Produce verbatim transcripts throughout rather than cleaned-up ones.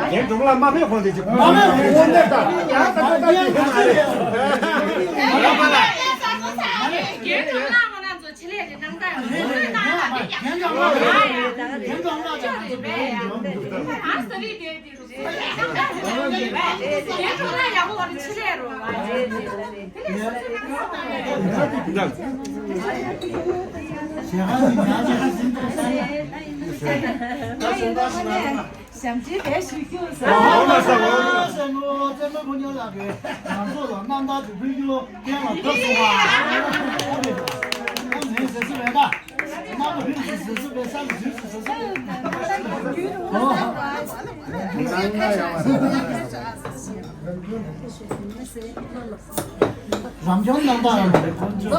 རྒན་སྒྲོལ་མ་ལགས་མ་ཕེབས་གོང་དེ་ཅིག་མ་ཕེབས་གོང་དེ་ད་ཡང་ད་ད་ད་ཅིག་ཕེབས་མ་རེད། རྒན་སྒྲོལ་མ་ལགས་ང་རང་ཚོ་ཆེད་ལས་རེད་གནང་ད་ཡོད་རེད་གནང་ད་དེ་ཡག་པོ་རེད་ད་རེད་རྒན་སྒྲོལ་མ་ལགས་ང་ཚོ་བོད་ཡིག་ཡག་པོ་རེད་ཨ་ས་རིག་དེ་དེ་རུ་རྒན་སྒྲོལ་མ་ཡག་པོ་བ་རེད་ཆེད་ལས་རུ་བ་རེད། ཞབས་ཕྱི་ལས་ཞུ་རྒྱུ་ཟེར། ཨོ་ལ་ས་ཨོ་ལ་ས་ངོ་བཙན་མོ་ཕོ་ཉ་ལགས་ཀྱིས་ང་ཚོ་ལ་རྣམ་ཐར་དུ་ཕུལ་རྒྱུ་རྐྱེན་ལ་ཐོབ་སོང་བ། ཨ་ནི་ཟེར་སྲིད་པས་ད། རྣམ་པ་ཧུད་ཟེར་སྲིད་པས་ས་ཟེར་སྲིད་ཟེར་སྲིད། ཨོ། རང་སྐྱོང་རྣམ་པ་རང་རེད་ཁོང་ཚོ།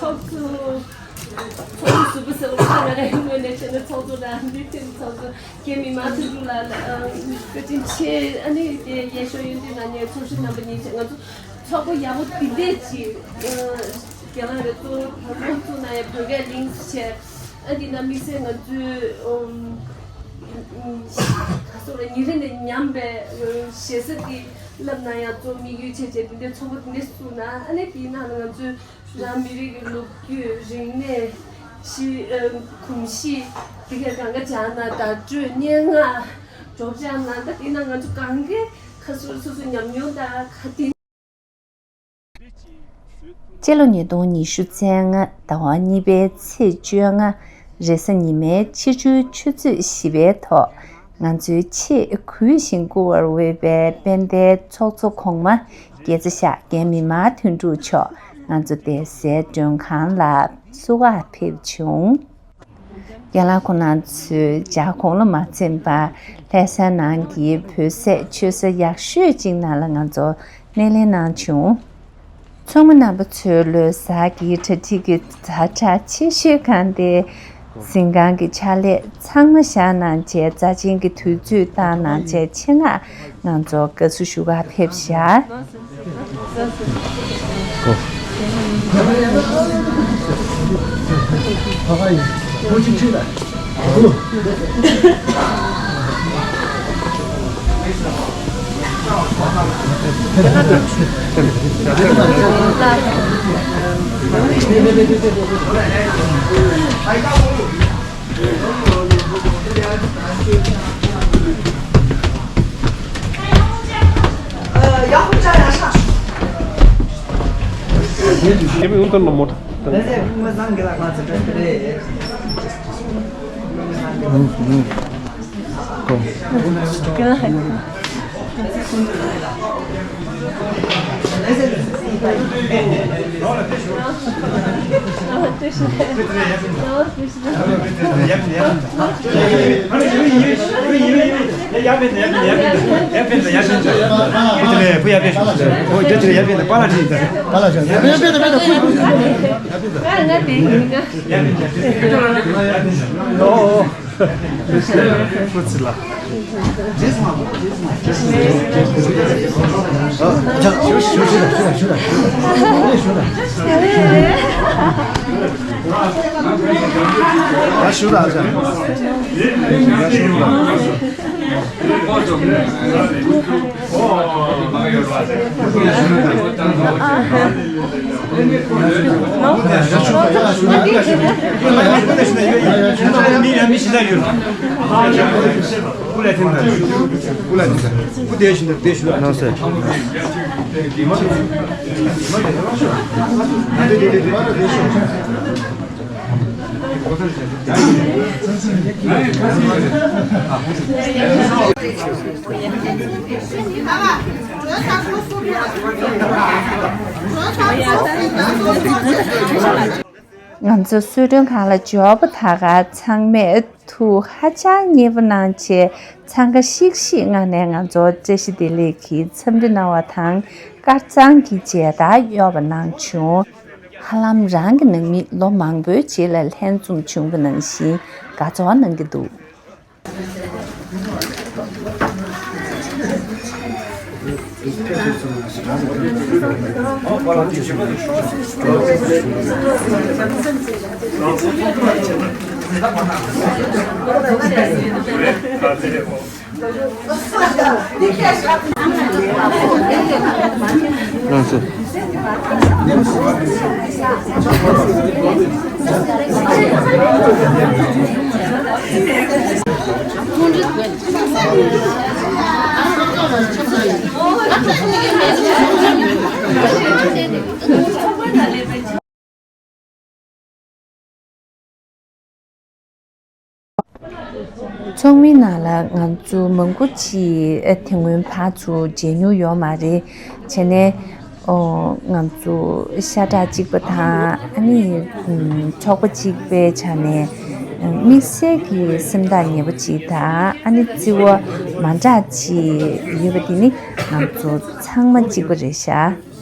ཚོགས་གཙོ་ཚོགས་གཙོ་ཟུར་པ་ཟེར་བ་ཁ་ར་རའི་ངོས་ནས་བྱས་ན་ཚོགས་གཙོ་ར་འདི་ཐེངས་ཚོགས་གཙོ་རྒན་མི་མང་མཐུན་གྲོས་ལ་བཀའ་དྲིན་ཆེ། ཨ་ནི་དེ་ཡན་ཤོ་ཡོན་ཏན་ན་ཉེ་ཚོགས་གཞོན་རྣམ་པ་གཉིས་བྱས་ང་ཚོ་ཚོགས་པ་ཡག་པོ་འདི་འདྲས་ཅིག་རྒན་ལགས་རེ་གཙོ་བོ་བོད་མང་གཙོ་ན་ཡང་བོད་སྐད་ལིང་བྱས་ཨ་འདི་ན་དམིགས་བསལ་ང་ཚོའི་ཁ་སོ་ར་ཉིན་རེ་ནས་ཉམས་པའི་ཞེ་ས་འདི་བསླབ་ན་ཡང་གཙོ་དམིགས་ཡུལ་བྱས་བྱས་འདི་འདྲས་ཚོགས་པ་འདི་འདྲས་བཙུགས་ན་ཨ་ནི་དེའི་ནང་ལ་ང་ཚོའི། རང་མི་རིགས་ཀྱི་ལོ་རྒྱུས་རིག་གནས་ཤི་ཨ་གོམས་གཤིས་དེ་གའི་གང་ག་སྦྱངས་ན་བརྡ་སྤྲོད་སྙན་ངག་སྒྲོག་སྦྱང་ན་ད་དེ་ན་ང་ཚོ་གང་གའི་ཁ་སོ་སོ་སོ་ཉམས་མྱོང་དང་ཁ་ཏིན། སྤྱི་ལོ་ཉིས་སྟོང་ཉི་ཤུ་རྩ་ལྔ་ཟླ་བ་གཉིས་པའི་ཚེས་བཅོ་ལྔ་རེས་གཟའ་ཉི་མའི་ཕྱི་དྲོའི་ཆུ་ཚོད་བཞི་པའི་ཐོག་ང་ཚོའི་ཆེས་གུས་ཞིང་བཀུར་བར་འོས་པའི་དཔལ་ལྡན་ཚོགས་གཙོ་གོང་མ་དགེ་རྩ་ཤག་རྒན་མི་མང་དོན་གྲུབ་མཆོག་ང་ཚོ་བསྡད་སའི་མགྲོན་ཁང་ལ་བསུ་བར་ཕེབས་བྱུང་། རྒན་ལགས་ཁོང་རྣམ་ཚོས་ལྗགས་གོང་ལ་མ་ཚན་པར་ལྷ་སའི་ནང་གི་བོད་ཟས་མཆོད་ས་ཡག་ཤོས་ཅིག་ནང་ལ་ང་ཚོ་སྣེ་ལེན་གནང་བྱུང་། ཚོགས་མི་རྣམ་པ་ཚོས་ལོ་གསར་གྱི་གྲ་སྒྲིག་གི་ཛ་དྲག་ཆེ་ཤོས་གང་སྟེ། གཟིམ་ཁང་གི་ཕྱག་ལས་ཚང་མ་བཞག་གནང་བྱས་རྩ་ཆེན་གྱི་དུས་ཚོད་བཏང་གནང་བྱས་ཆེད་མངགས་ང་ཚོ་དགའ་བསུ་ཞུ་གར་ཕེབས་ཤག་ཨ། ང་དེ་ཡིན། ང་། ཨོ། ཨོ། ཨོ། སྐུ་ཚེ་ལ། ང་ཚོ་གསོལ་མགྲོན་ཁང་ལ་འབྱོར་བ་ད་ག་ཚང་མས་ཐུགས་ཧ་ཅང་མཉེས་པོ་གནང་བྱས། འཚང་ཁ་ཤིག་ཤིག་ངང་ནས་ང་ཚོར་བཀྲ་ཤིས་བདེ་ལེགས་ཀྱི་འཚམས་འདྲི་གནང་བ་དང་། དཀར་གཙང་གི་མཇལ་དར་གཡོག་པ་གནང་བྱུང་། ཧ་ལམ་རང་གི་ནང་མི་ལོ་མང་པོའི་རྗེས་ལ་ལྷན་འཛོམས་བྱུང་བ་ནང་བཞིན་དགའ་ཚོར་གནང་གི་འདུག། ཚོགས་མིའི་ནང་ལ་ང་ཚོ་མང་པོ་ཅིག་དེ་སྔོན་ཕར་ཚུར་མཇལ་མྱོང་ཡོད་མ་རེད། བྱས་ནས་ཨོ་ང་ཚོ་ཤ་ཁྲག་གཅིག་པ་དང་། ཨ་ནི་ཨམ་ཚོགས་པ་གཅིག་པའི་ཆ་ནས་དམིགས་བསལ་གྱི་སེམས་ཐག་ཉེ་པོ་ཅིག་དང་། ཨ་ནི་བརྩེ་བ་མ་འདྲ་ཅིག་ཡོད་པ་དེ་ནི་ང་ཚོ་ཚང་མ་གཅིག་པ་རེད་ཤག།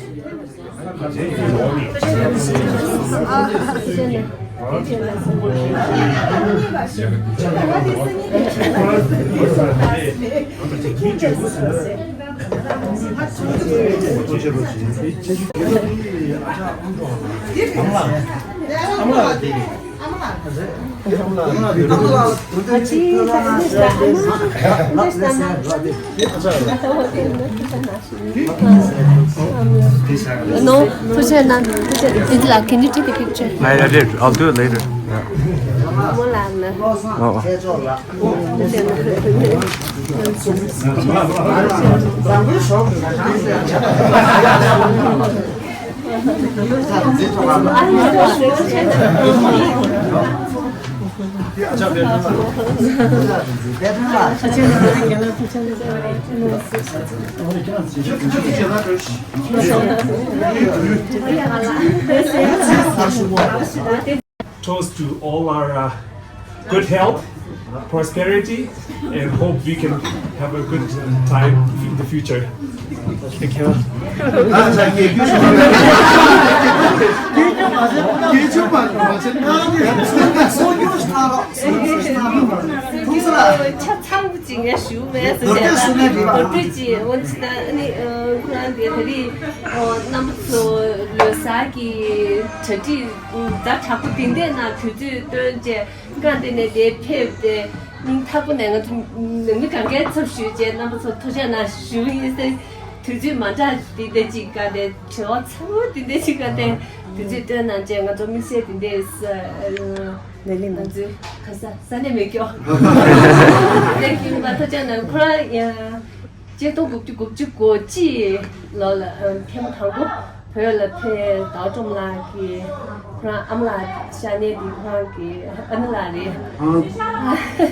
No, ཐུགས་རྗེ་གནང་། ཐུགས་རྗེ། Angela, can you take a picture? I, I did. I'll do it later. Yeah. Oh, oh. Toast to all our uh, good health, prosperity, and hope we can have a good time in the future. ཁྱེད་ཁྱེད་ཨ་ཅག་ཁྱེད་རྒྱུ་ཞུ་བ་རེད། རྒྱུ་ཞུ་བ་རེད། སོ་རྒྱུ་ཞུ་ན་རོགས། སོ་རྒྱུ་ཞུ་ན་རོགས། ཐུགས་ས་ལ། ཆ་ཚང་པོ་ཅིག་ངས་ཞུ་མེད་ཟེར་བྱས་ན། མདོར་བསྡུས་ཞུ་ན་འགྲིག་པ། མདོར་བསྡུས་ཅིག་འོན་ཅི་ད་ཨ་ནི་ཁོ་རང་དེ་ད་རེས་རྣམ་པ་ཚོ་ལོ་གསར་གྱི་གྲ་སྒྲིག་ཛ་དྲག་པོ་དེ་འདྲས་ནང་དུས་ཚོད་བཏོན་བྱས། སྒང་དེ་ནས་དེ་ཕེབས་ཏེ་སྙིང་ཐག་པ་ནས་ང་ཚོ་ནང་མི་གང་གའི་ཚབ་ཞུས་བྱས་རྣམ་པ་ཚོ་ཐུགས་རྗེ་གནང་ཞུ་ཡིན་ཟེར། དུས་ཚོད་མ་འདྲ་དེ་འདྲ་ཅིག་ག་དེ་བྲེལ་བ་ཚ་བོ་དེ་འདྲ་ཅིག་ག་དེ་དུས་ཚོད་བཏོན་གནང་བྱས་ང་ཚོ་དམིགས་བསལ་དེ་འདྲས་ལས་ལས་ང་ཚོའི་ག་ས་ས་གནས་མེད་སྐྱོ། དེ་གི་མ་ཐུགས་རྗེ་གནང་ཁོ་རང་ཡང་། ཆིག་སྟོང་དགུ་བརྒྱ་དགུ་བཅུ་གོ་གཅིག་ལོ་ལ་ཨ་ཐེངས་མ་དང་པོ་བོད་ལ་ཕེབས། ཟླ་བ་སྒྲོལ་མ་ལགས་ཀྱིས་ཁོ་རང་ཨ་མ་ལགས་ཤ་ནའི་དེ་ཁོ་རང་གི་ཨ་ནེ་ལགས་རེད། ཨ།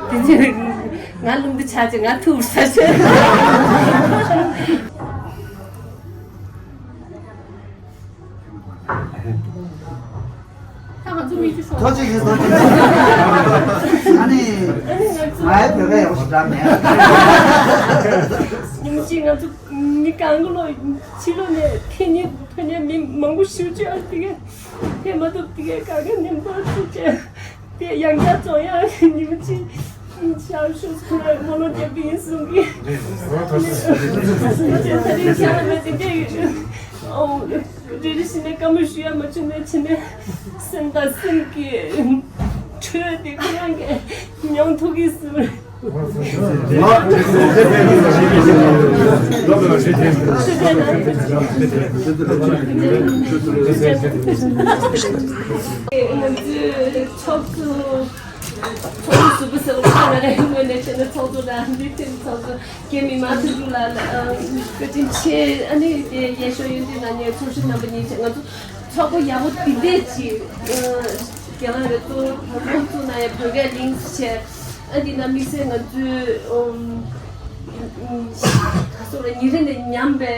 དེ་ཚོས་ང་རླུང་རྟ་ཆག་ཅིག་ང་ཐུག་ས་ཆེ། ད་ང་ཚོ་མི་ཚོ་ཤོག་ཐོ་ཅིག་གིས་ཐོ་ཅིག་ཨ་ནི། ཨ་ནི་ང་ཚོ་ང་ཡི་བོད་སྐད་ཡག་པོ་ཞིག་འདྲ་མེད། ཉིན་གཅིག་ང་ཚོ་མི་གང་གི་ལོ་ཕྱི་ལོགས་ནས་ཕེབས་མཁན་ཕེབས་མཁན་མི་མང་པོ་ཞེ་པོ་ཅིག་ཨ་དེ་གས་ཕེབས་མ་ཐུབ། དེ་གས་ག་ག་ནས་འབོར་ཐུབ་ཅེ་དེ་ཡང་བསྐྱར་ཚོགས་ཡང་ཉིན་གཅིག་ཞག་ཤུགས་ཁོ་རང་སྨོན་ལམ་རྒྱབ་ཀྱི་ཡིན་གསུང་གི། ད་རིང་ཤར་བའི་དེ་འདྲས་ཡོད། ཨོ། རེ་རེ་བཞིན་ནས་བཀའ་མོལ་ཞུ་ཡ་མ་བྱུང་ན་བྱས་ནས་སེམས་དང་སེམས་ཀྱི་འཕྲོས་དེ་ཁོ་རང་གི་མྱོང་ཐུབ་ཀྱི་སུ། ང་ཚོའི་ཚོགས་གཙོ། ཚོགས་གཙོ་ཟུར་པ་ཟེར་བ་ཁོ་རང་ངོས་ནས་བྱས་ན་ཚོགས་གཙོ་དང་འདི་ཐེངས་ཚོགས་གཙོ་རྒན་མི་དམངས་འཐུས་ཚོགས་ལ་བཀའ་དྲིན་ཆེ། ཨ་ནི་དེ་ཡེ་ཤེས་ཡོན་ཏན་ནང་ནས་ཚོགས་གཞོན་རྣམ་པ་གཉིས་བྱས་ང་ཚོ་ཚོགས་པ་ཡག་པོ་འདི་འདྲས་ཅིག་རྒན་ལགས་རེད་གཙོ་བོ་བར་སྐོར་བཙུགས་ན་ཡང་བོད་སྐད་ལིང་བྱས། ཨ་འདི་ན་དམིགས་བསལ་ང་ཚོའི་ག་སོགས་ལ་ཉིན་རེ་ནས་ཉམས་པའི་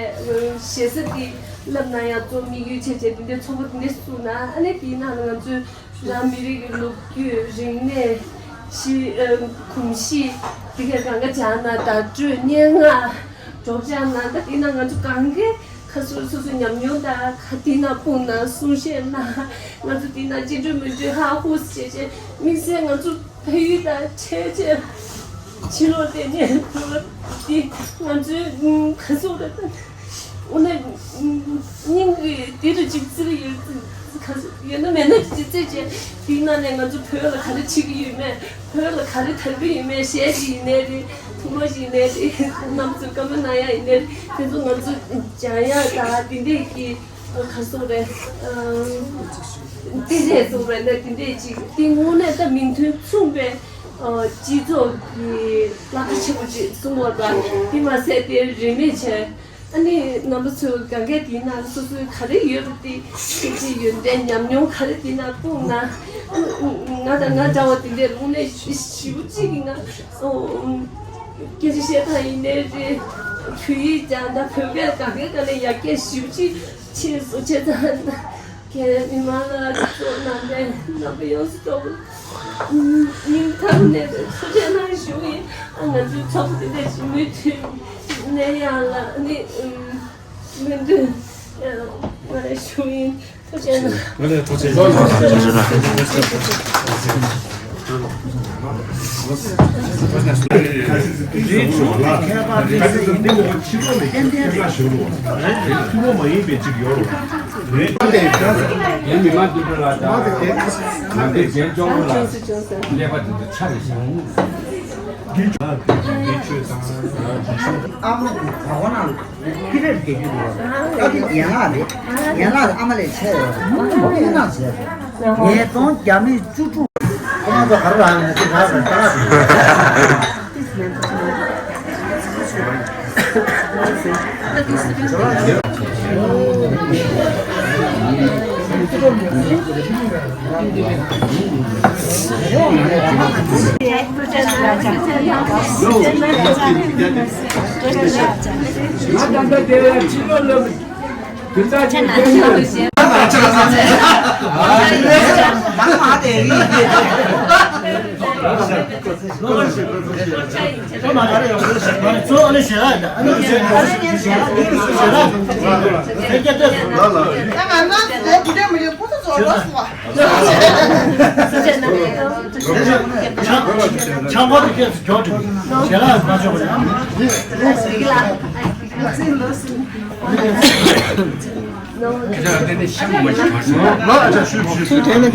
ཞེ་ས་འདི་བསླབ་ན་ཡང་གཙོ་དམིགས་ཡུལ་བྱས་བྱས་འདི་འདྲའི་ཚོགས་པ་འདི་འདྲས་བཙུགས་ན་ཨ་ནི་དེའི་ནང་ལ་ང་ཚོའི། རང་མི་རིགས་ཀྱི་ལོ་རྒྱུས། རིག་གནས། གཞི། ཨ། གོམས་གཤིས། དེ་གའི་གང་ག་སྦྱངས་ན་བརྡ་སྤྲོད་སྙན་ངག་སྒྲོག་སྦྱང་ན་ད་དེ་ན་ང་ཚོ་གང་གའི་ཁ་སོ་སོ་སོ་ཉམས་མྱོང་དང་ག་དེ་ན་སྤུངས་ན་གསུང་བཤད་ན་ང་ཚོ་དེ་ན་ཅི་འདྲ་མི་འདྲ་ཧ་ཧུ་བྱས་བྱས་དམིགས་བསལ་ང་ཚོ་ཕ་ཡུལ་དང་འཕྲད་བྱས་ཕྱི་ལོགས་བསྡད་ནས་བོད་པ་འདི་ང་ཚོའི་ག་སོ་རེད། འོ་ན་སྙིང་གི་དེ་རུ་ཅིག་བཙིར་ཡོད། ཡོད་ན་མེད་ན་ཅིག་བཙིར་བྱས་དེའི་ནང་ནས་ང་ཚོ་བོད་ལ་ག་རེ་བྱེད་ཀྱི་ཡོད་མེད། བོད་ལ་ག་རེ་དར་གྱི་ཡོད་མེད། གཞས་ཤིག་ཡིན་ནའི་རེད། ཐུང་མ་ཞིག་ཡིན་ནའི་རེད། རྣམ་ཚོས་བཀའ་མོལ་གནང་ཡ་ཡིན་ནའི་རེད། དེ་ཚོ་ང་ཚོ་སྦྱང་ཡ་དང་དེ་འདྲས་ཀྱི་ག་སོ་རེད། དེ་རེད་སོ་རེད་ན་དེ་འདྲས་ཅིག་དེ་དངོས་གནས་ད་མིང་དོན་མཚུངས་པའི་སྤྱི་ཚོགས་ཀྱི་བསླབ་བྱ་ཆེན་པོ་ཅིག་གསུངས་པ་དང་དེ་མ་ཟད་དེ་རིན་མེད་བྱས། ཨ་ནི་རྣམ་པ་ཚོས་གང་གས་དེའི་ནང་སོ་སོའི་ག་རེ་ཡོད་པ་དེ་ཁྱེད་ཀྱི་ཡོན་ཏན་ཉམས་མྱོང་ག་རེ་དེའི་ནང་སྤུངས་ན། ཨ་ནི་ང་དང་ང་འདྲ་བ་དེ་འདྲའི་དངོས་གནས་ཞེ་པོ་ཅིག་གི་ང་སྐད་ཆ་བཤད་སྟངས་ཡིན་ནའི་རེད། བོད་ཡིག་སྦྱང་དང་བོད་སྐད་གང་གའི་སྒང་ནས་ཡར་རྒྱས་ཞེ་པོ་ཅིག་ཕྱིན་སོང་བྱས་ཙང་། རྒན་མི་མང་ལ་གཙོ་རྣམ་པའི་རྣམ་པ་ཡོངས་སུ་རྫོགས་པ་སྙིང་ཐག་ནས་ཐུགས་རྗེ་གནང་ཞུ་ཡིན། ཨ་ང་ཚོའི་ཚོགས་པ་འདི་འདྲ་ཞིག་མུ་མཐུད་གནས་ཡག་ལ་ནི་སྨོན་འདུན་ང་ལ་ཞུ་ཡིན། ཐུགས་རྗེ་གནང་། ང་ལ་ཐུགས་རྗེ་གནང་། ཐུགས་རྗེ་གནང་། ཡིན་མི་མ་འདུག་པ་ལ་དང་། ང་ཚོའི་རྒན་གཅོང་པོ་ལ་ཀླད་པ་དེ་ཚོ་ཆ་རེ་ཞིག་ཨ་མ་གི་བ་གོ་ན་ཁི་རེར་རྒྱལ་རྒྱུ་རེད། ཨ་ཁི་ཡན་ལག་རེད། ཡན་ལག་ཨ་མ་ལས་ཆེ་ཡོད། ཁོ་ཡན་ལག་ཟེར། ཉིས་སྟོང་བརྒྱ་མེད་བཅུ་དྲུག་ཁོ་རང་ཚོ་ག་རེ་རག་ཡོད་ན་དེ་རག་རེད། ད་ ཆང་པ་དེ་སྐད་ཆ་མགྱོགས་དྲི། ཞལ་ལག་མ་ཆོག་པ་རེད། ཨ། ཁྱེད་ཅག་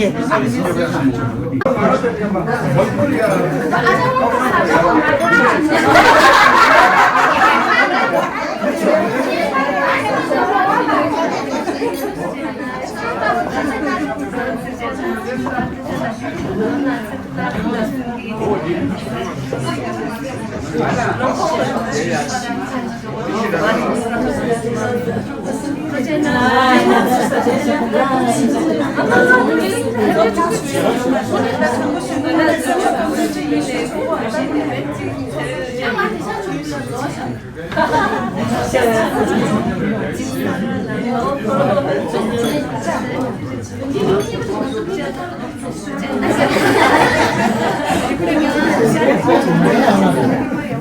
ཏན་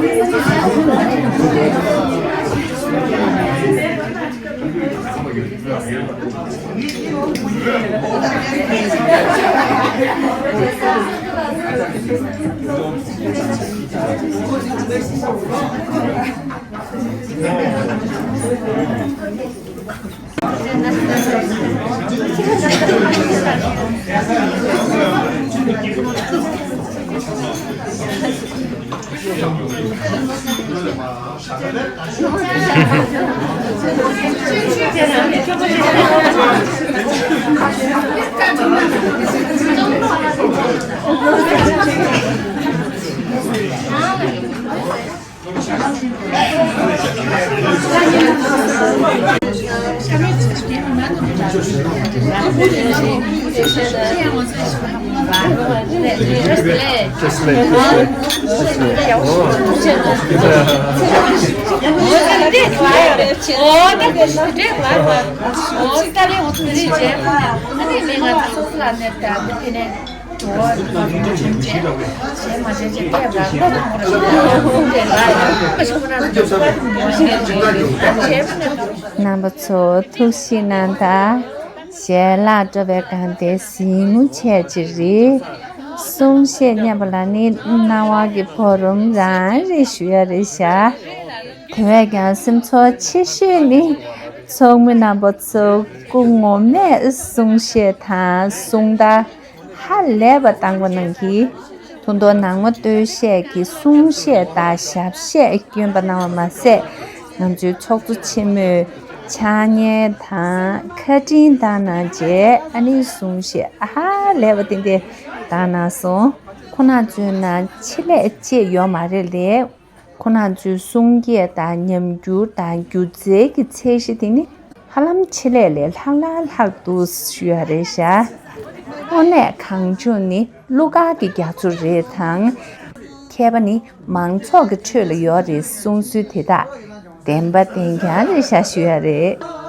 ཏན་ཤེས་མ་ཤེས་ག་སོང་། ལ་ཨ་ཅག་ཞུས་ཞུས་ཞུས། རྣམ་པ་ཚོ་ཐུགས་ཞིག་གནང་དང་། ཞལ་ལག་སྤྲོ་བའི་སྒང་དེ་ཟིང་ངུ་ཆེ་ཅིག་རེད། གསུང་བཤད་སྙན་པ་ལ་ནི་རྣ་བ་གི་བུ་རམ་རང་རེད་ཞུ་ཡ་རེད་ཤག་དེ་བས་ཀྱང་སེམས་ཚོར་ཆེ་ཤོས་ནི་ཚོགས་མི་རྣམ་པ་ཚོ་སྐུ་ངོ་མས་གསུང་བཤད་དང་གསུང་བརྡ་ཧ་ལས་པ་བཏང་བ་གནང་གིས། ཐུགས་མདོ་ནང་མ་སྟོད་གཞས་ཀྱི་གསུང་བཤད་དང་ཞབས་གཞས་བསྐྱོན་པ་གནང་བ་མ་ཟད། ང་ཚོའི་ཚོགས་གཙོ་ཆེན་མོས་ཕྱག་བརྙན་དང་ཁ་འཕྲིན་བཏང་གནང་རྗེས། ཨ་ནི་གསུང་བཤད་ཧ་ལས་པ་ཏན་ཏན་བཏང་གནང་སོང་། ཁོང་རྣམ་ཚོའི་ནང་ཆེད་ལས་ཅིག་ཡོད་མ་རེད་ལས། ཁོང་རྣམ་ཚོའི་གསུང་སྐད་དང་ཉམས་འགྱུར་དང་སྒྱུ་རྩལ་གྱི་ཚད་གཞི་དེ་ནི་ཧ་ལམ་ཆེད་ལས་ལས་ལྷག་ལྷག་ལྷག་འདུག་ཞུ་ཡ་རེད་ཤག་དངོས་གནས་གངས་ལྗོངས་ནི་གླུ་གར་གྱི་རྒྱ་མཚོ་རེད་དང་། མཁས་པ་ནི་མང་ཚོགས་ཀྱི་ཁྲོད་ལ་ཡོད་རེད་གསུང་སྲོལ་དེ་དག་བདེན་པ་བདེན་རྐྱང་རེད་ཤག་ཞུ་ཡ་རེད།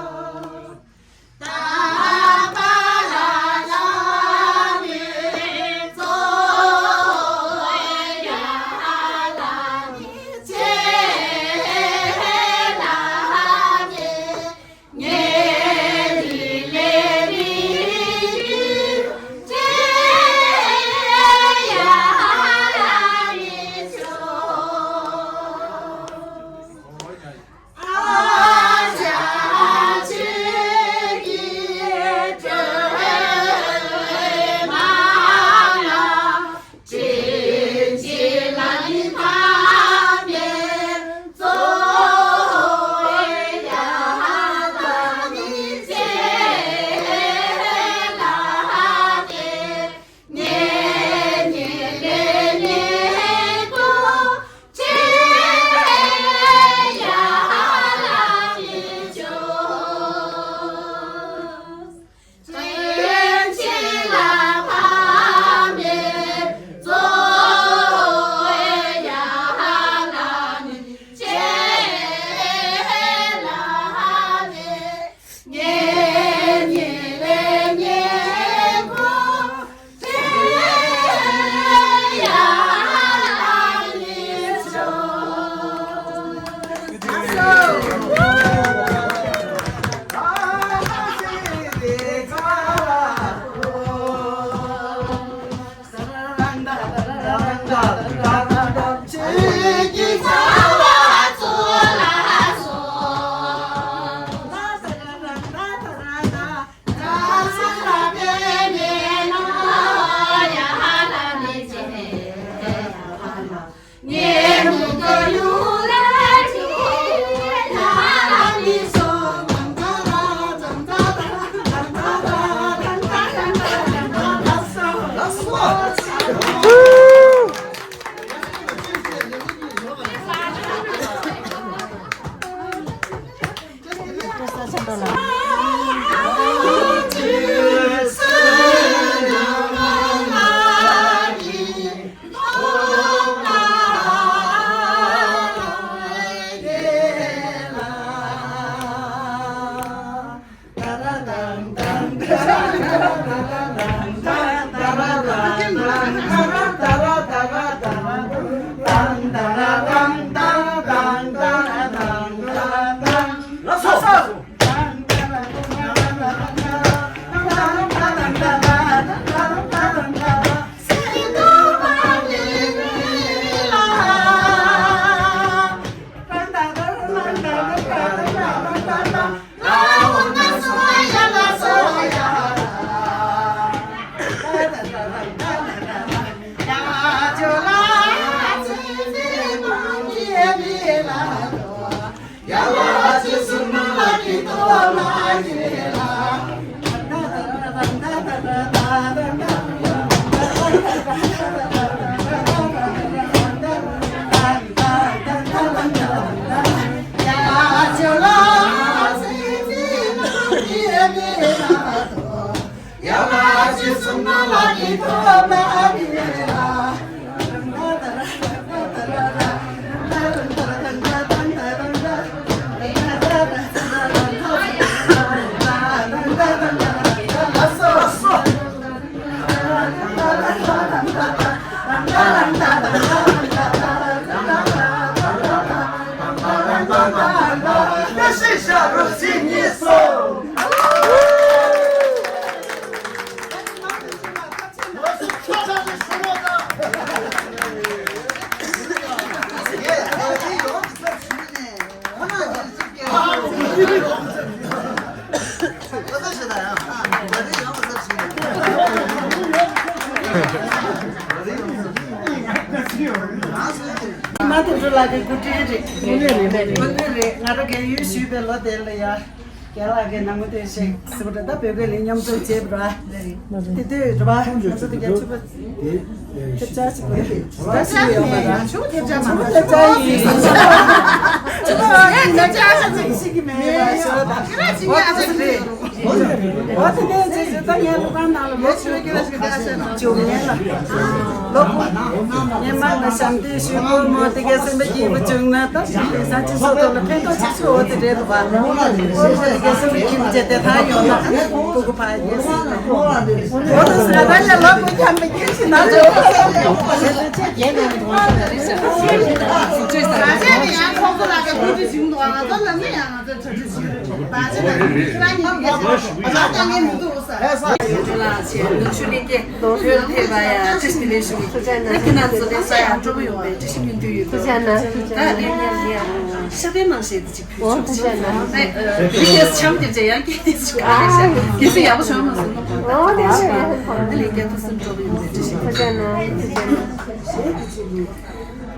མ་དེ་འགྲོ་ལ་གི་གུ་ཊི་རེད། གུ་ནུ་རེད། གུ་ནུ་རེད། ང་རང་རྒན་ཡོལ་ཞུས་པའི་ལོ་དེ་ལ་ཡ། རྒན་ལགས་ཀྱིས་ནང་མི་དེ་ཞིག་ཟེར་བ་འདྲ། ད་བོད་སྐད་ལ་མཉམ་འཛོམས་བྱས་པ་རེད། དེ་དུས་རེད་པ། ང་ཚོ་དེ་ག་ཆུ་པ་ཐེབས་ཆག་ཞིག་རེད། ད་ཞིག་ཡོད་པ་ཡང་ཆུ་ཐེབས་ཆག་མ་ཆུ་ཐེབས་ཆག་ཡིན། ཆུ་པ་ཡིན་ན་ཆག་ཆག་ཅིག་ཤེས་ཀྱི་མེད་པ་ཞོ་ད། ཨོ་དེ་རེད། ཨོ་དེ་ནས་ཅིག་ད་ངའི་སློབ་ཁང་ནང་ལ་ལོ་བཅུ་བཅུ་ལྔ་ལ་ལོ་ངའི་མ་ལ་ཞབས་འདེགས་ཞུ་སྐོར་མོ་དེ་གའི་སེམས་པ་སྐྱིད་པོ་བྱུང་ན་ད་ས་ཆུ་ཚོད་ཐོག་ལ་ཕན་ཐོགས་ཆེ་ཤོས་འོ་དེ་རེད་འདུག་པ། སྐོར་མོ་དེ་གའི་སེམས་པ་སྐྱིད་པོ་བྱས་ཏེ་ད་ཡོང་ན་སྤུ་གུ་ཕ་ཡིན། འོ་དེ་ས་ད་ལ་ལོ་བུ་འཁྱམ་པའི་སྐྱིད་ཤི་ན་ཆོག་ས་ཆ་ནས་ཡང་ཁོང་ཚོ་ལ་ག་བུ་དུ་བྱུང་འདུག་ང་ཚོ་ལ་ནི་ཡང་ང་ཚོ་ཆ་ཆུ་ཞུ།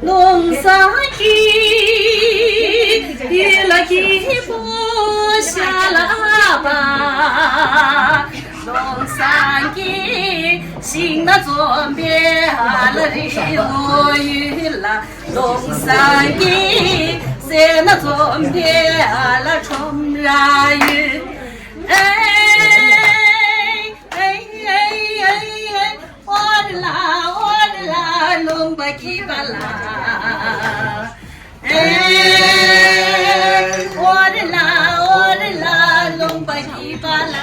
ལུང་བཟང་གི་ཡུལ་ལ་སྐྱིད་པོ་ཤ་ལ་བ། ལུང་བཟང་གི་ཤིང་ནགས་འཛོམས་པའི་ཨ་ལ་རི་བོ་ཡུལ་ལ། ལུང་བཟང་གི་སེར་སྣ་འཛོམས་པའི་ཨ་ལ་ཁྲོམ་ར་ཡུལ། ཨེ། ཨེ་ཨེ་ཨེ་ཨེ། ཨོ་རེ་ལ་ཨོ་རེ་ལ་ལུང་པ་སྐྱིད་པ་ལ། ཨེ། ཨོ་རེ་ལ་ཨོ་རེ་ལ་ལུང་པ་སྐྱིད་པ་ལ།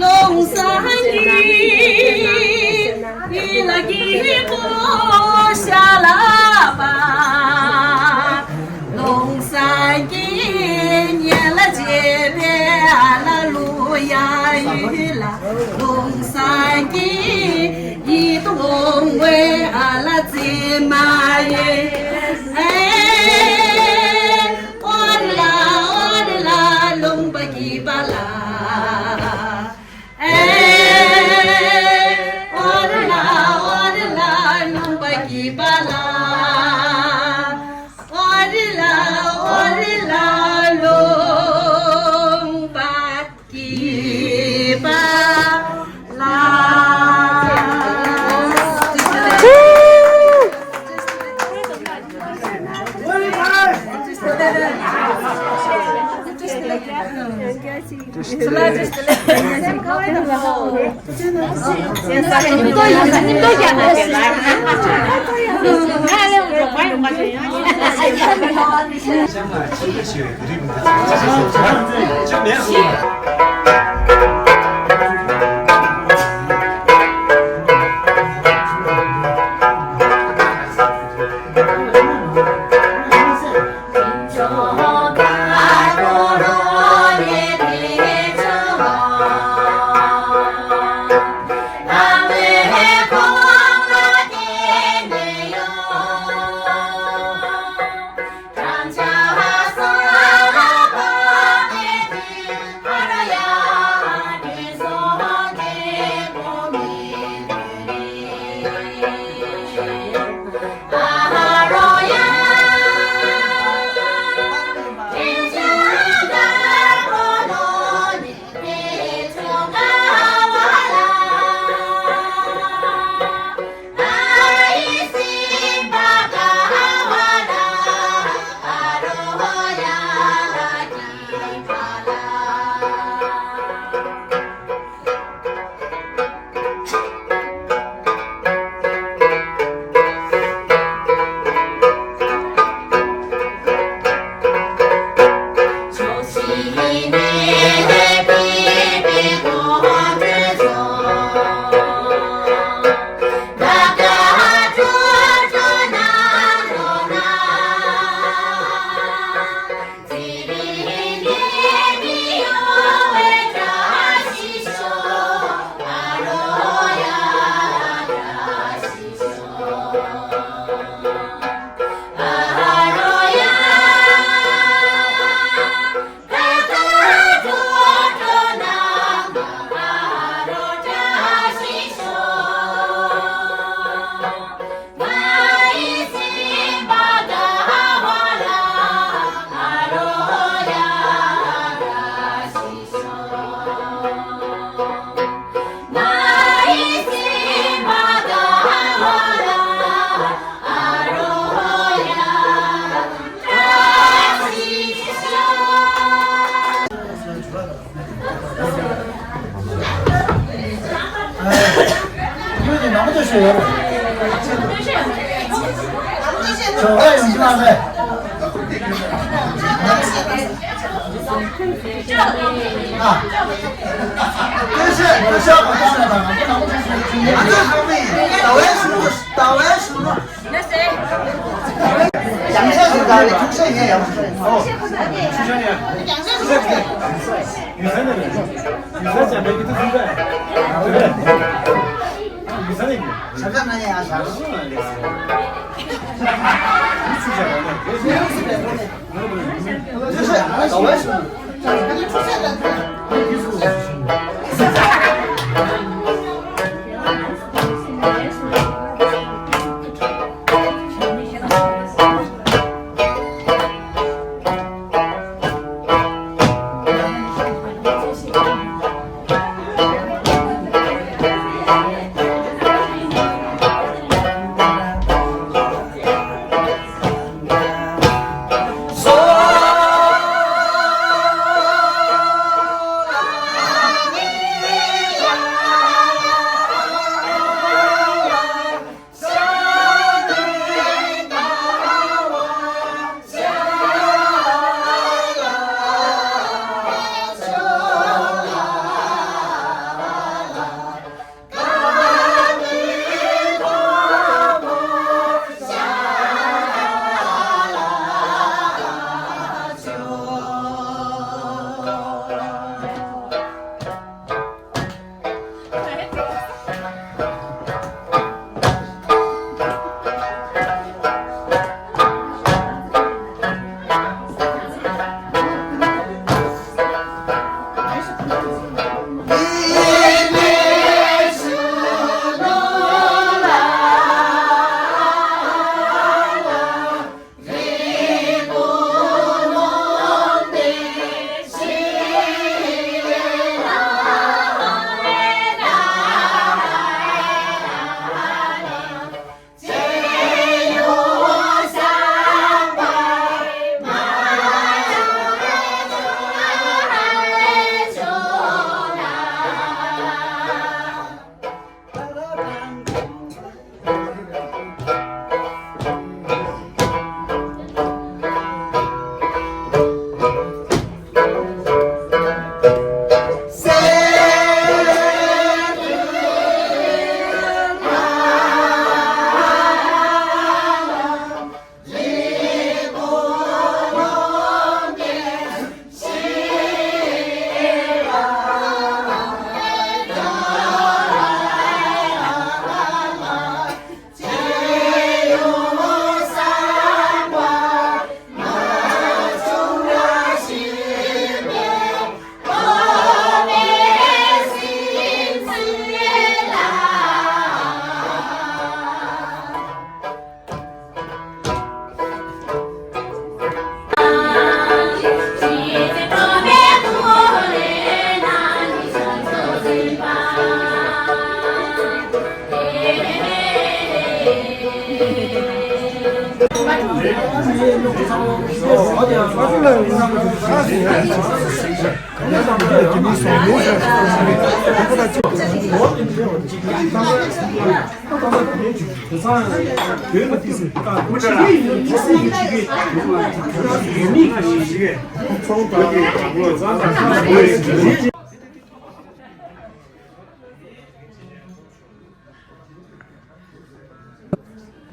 ལུང་བཟང་གི་ཡུལ་ལ་སྐྱིད་པོ་ཤ་ལ་བ། ལུང་བཟང་གི་ཉེ་ལ་བྱེད་པའི་ཨ་ལ་ལུ་ཡ་ཡུལ་ལ། ལུང་བཟང་གི་ཡིད་དུ་འོང་བའི་ཨ་ལ་རྩེ་མ་ཡུལ། ཨེ། ཨོ་རེ་ལ་ཨོ་རེ་ལ་ལུང་པ་སྐྱིད་པ་ལ། ཨེ། ཨོ་རེ་ལ་ཨོ་རེ་ལ་ལུང་པ་སྐྱིད་པ་ལ། ཨོ་རེ་ལ་ཨོ་རེ་ལ་ལུང་པ་སྐྱིད་པ་ལ། ཁྱོད་ཀྱིས་ནང་དུ་ཤོད་ཡོད་རེད། ཇོ་ཁ་ཡོང་གི་མ་རེད། ཨ། སྐད་ཆ་སྐད་ཆ་གང་གང་ལ་དང་ང་ཚོ་ནང་དུ་ཤོད་ཡོད་རེད། ཟླ་བའི་གཞུང་ལུགས་ཟླ་བའི་གཞུང་ལུགས། རྒྱང་ཤེལ་ཞིག་དང་ཁྱུག་ཤེལ་ཉན་ཡག་པོ་ཞིག་རེད། ཨོ། ཁྱུག་ཤེལ་ཉན། ཡུལ་ས་ནས་རེད། ཡུལ་ས་ཅན་པའི་གི་ཐུག་ཐུག་རེད། ཡུལ་ས་ནས་རེད། ཞབས་ཞབས་ན་ཡ་ཞབས། ཡུལ་ས་ཅན་པའི་གི།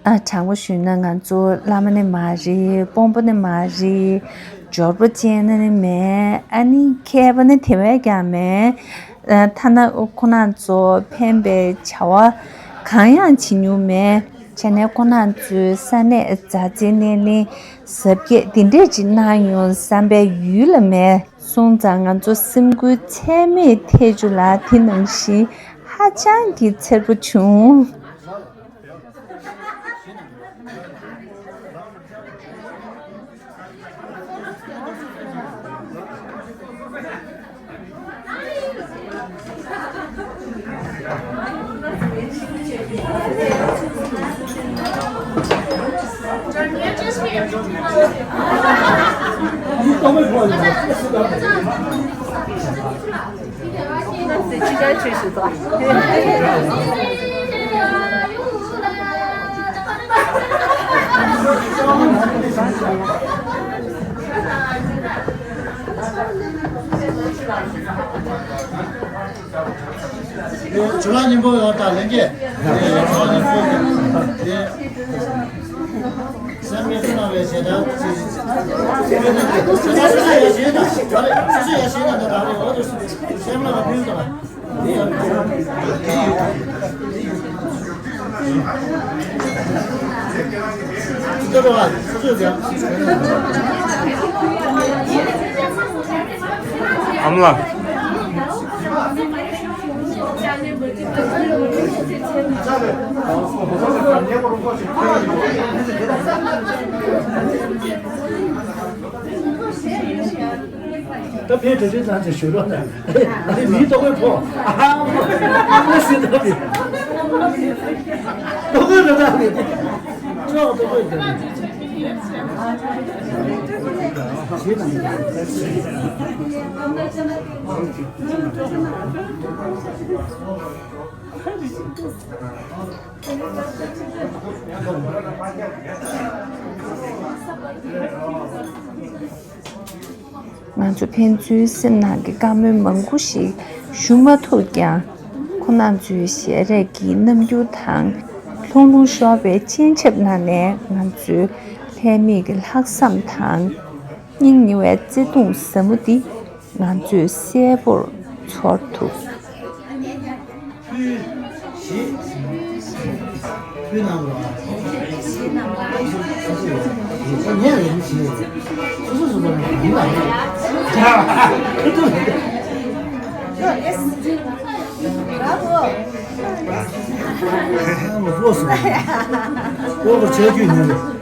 ཨ། དྲང་པོ་ཞུས་ན་ང་ཚོ་བླ་མ་ནི་མ་རེད། དཔོན་པོ་ནི་མ་རེད། འབྱོར་པ་ཅན་ནི་མེད། ཨ་ནི་མཁས་པ་ནི་དེ་བས་ཀྱང་མེད། ཨ། ཐ་ན་ཁོ་རང་ཚོ་ཕན་པའི་བྱ་བ་གང་ཡང་བྱེད་མྱོང་མེད། བྱས་ནས་ཁོ་རང་ཚོའི་ས་གནས་མཛའ་བརྩེ་སྣེ་ལེན་གཟབ་རྒྱས་འདི་འདྲས་ཅིག་གནང་ཡོང་བསམ་པའི་ཡུལ་ལ་མེད། སོང་ཙང་ང་ཚོ་སེམས་འགུལ་ཚད་མེད་ཐེབས་རྒྱུ་ལ་དེ་ནང་བཞིན་ཧ་ཅང་གི་འཚེར་པོ་བྱུང་། ཇོ་ལགས་སྙིང་པོ་ཡོད་དང་ལྷན་རྒྱས། ཇོ་ལགས་སྙིང་པོ་ཡོད། སེམས་ཀྱི་སྣང་བའི་ཞེ་དྲག་ཅིག་སོ་སོ་ཡ་ཤེས་ན་ད་རེ། སོ་སོ་ཡ་ཤེས་ན་ད་རེ། འོ་དེ་སེམས་ལ་བ་ཕུལ་དང་། དེ་ཡང་དེ་ཡོད། དེ་ཡོད། ཅི་ལྟར་བ་སོ་སོ་ཡ། ཨ་མ་ལགས། ད་ཕན་དེ་འདྲའི་ཙང་ཅིག་ཞུ་རོགས་གནང་། ཨ་ནི་མིའི་ལྟོ་གོས་ཕོག་ཨ་ཧ་ཨ་ཧ་ཟེར་ད་མི། ལྟོ་གོས་རེད་ད་མི། ཅོག་ལྟོ་གོས་རེད་ད་མི། ཞེས་དང་། ང་ཚོ་ཕན་ཚུན་སེམས་ནང་གི་བཀའ་མོལ་མང་པོ་ཞིག་ཞུ་མ་ཐུབ་ཀྱང་། ཁོ་རང་ཚོའི་ཞལ་རས་ཀྱི་རྣམ་འགྱུར་དང་། ལྷུང་ལྷུང་ཤོར་བའི་སྤྱན་ཆབ་ནང་ནས་ང་ཚོའི་ལྷད་མེད་ཀྱི་ལྷག་བསམ་དང་། སྙིང་ཉེ་བའི་བརྩེ་དུང་ཟབ་མོ་འདི་ང་ཚོས་གསལ་པོར་ཚོར་ཐུབ། ཕུལ། ཞེས། ཕུལ་གནང་རོགས། ཉན་རེད་ཞེས། སོ་སོ་སོ་སོ་ཡིན་ལ་རེད། ལོ་སུ་ལོ་སུ་ཆ་རྒྱུས་ཉན་རེད།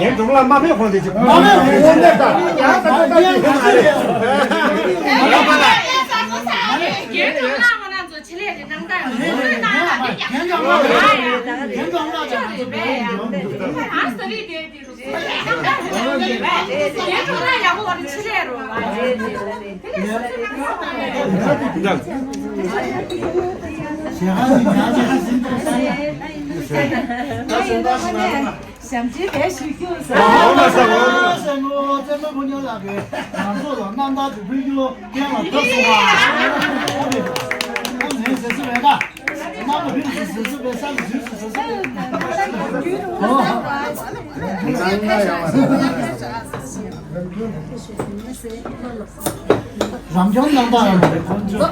རྒན་སྒྲོལ་མ། རྒན་སྒྲོལ་མ་མ་ཕེབས་གོང་དེ་ཅིག་མ་ཕེབས་གོང་དེ་ཅིག་ཡང་ད་ད་ད་ཅིག་ཧེ་མ་རེད། རྒན་སྒྲོལ་མ་ང་རང་ཚོ་ཆེད་ལས་རེད་ནང་ད་ཡང་ཁོང་ཚོའི་ནང་ལ་མི་རྒྱག་རྒན་སྒྲོལ་མ་རེད། རྒན་སྒྲོལ་མ་རེད། རྒན་སྒྲོལ་མ་རེད། ཨ་ས་རི་དེ་དེ་རུ། ཞབས་ཕྱི་བེད་ཞུ་རྒྱུ་ཟེར། ཨོ་མ་ས་ཨོ་མ་ས་ངོ་བཙན་པོ་ཕོ་ཉ་ལགས་ཀྱིས་ང་ཚོ་ལ་རྣམ་ཐར་དུ་ཕུལ་རྒྱུ་གཏན་ལ་ཕབ་སོང་བ། ཨ་ནི་ཟེར་སྲིད་པས་ན། རང་སྐྱོང་རྣམ་པ་ལ་ཁོང་ཚོ།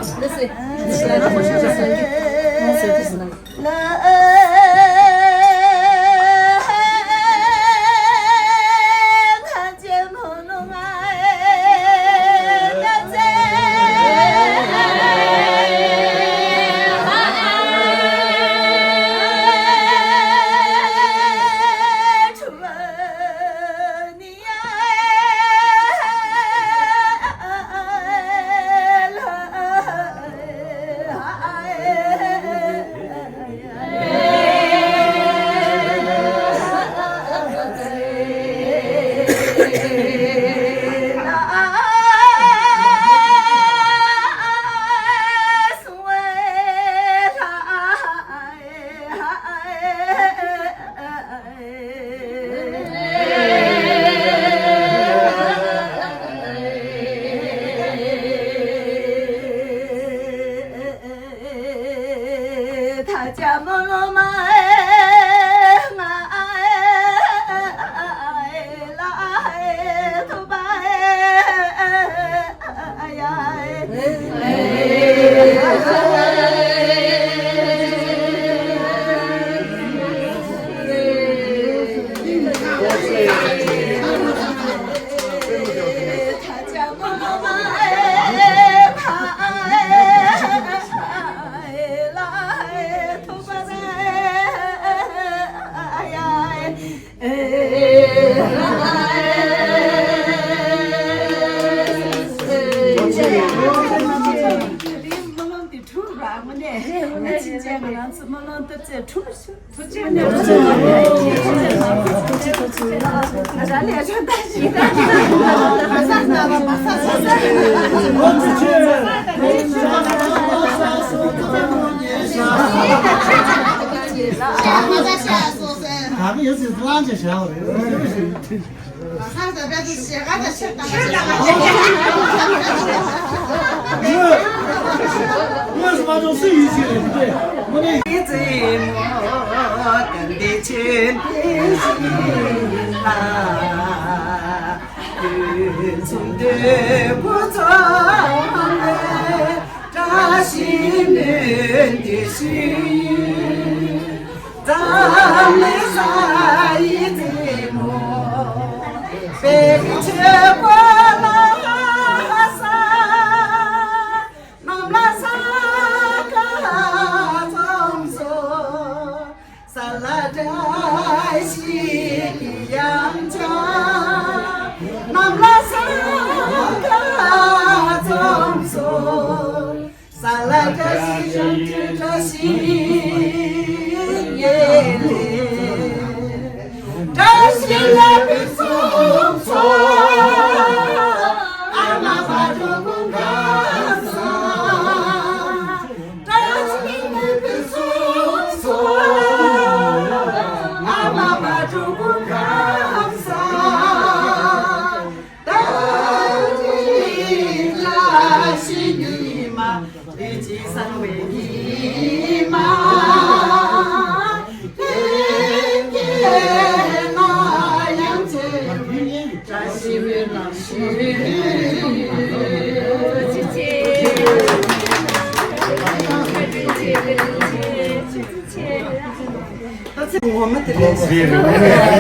ངོ་མ་དེ་རེད།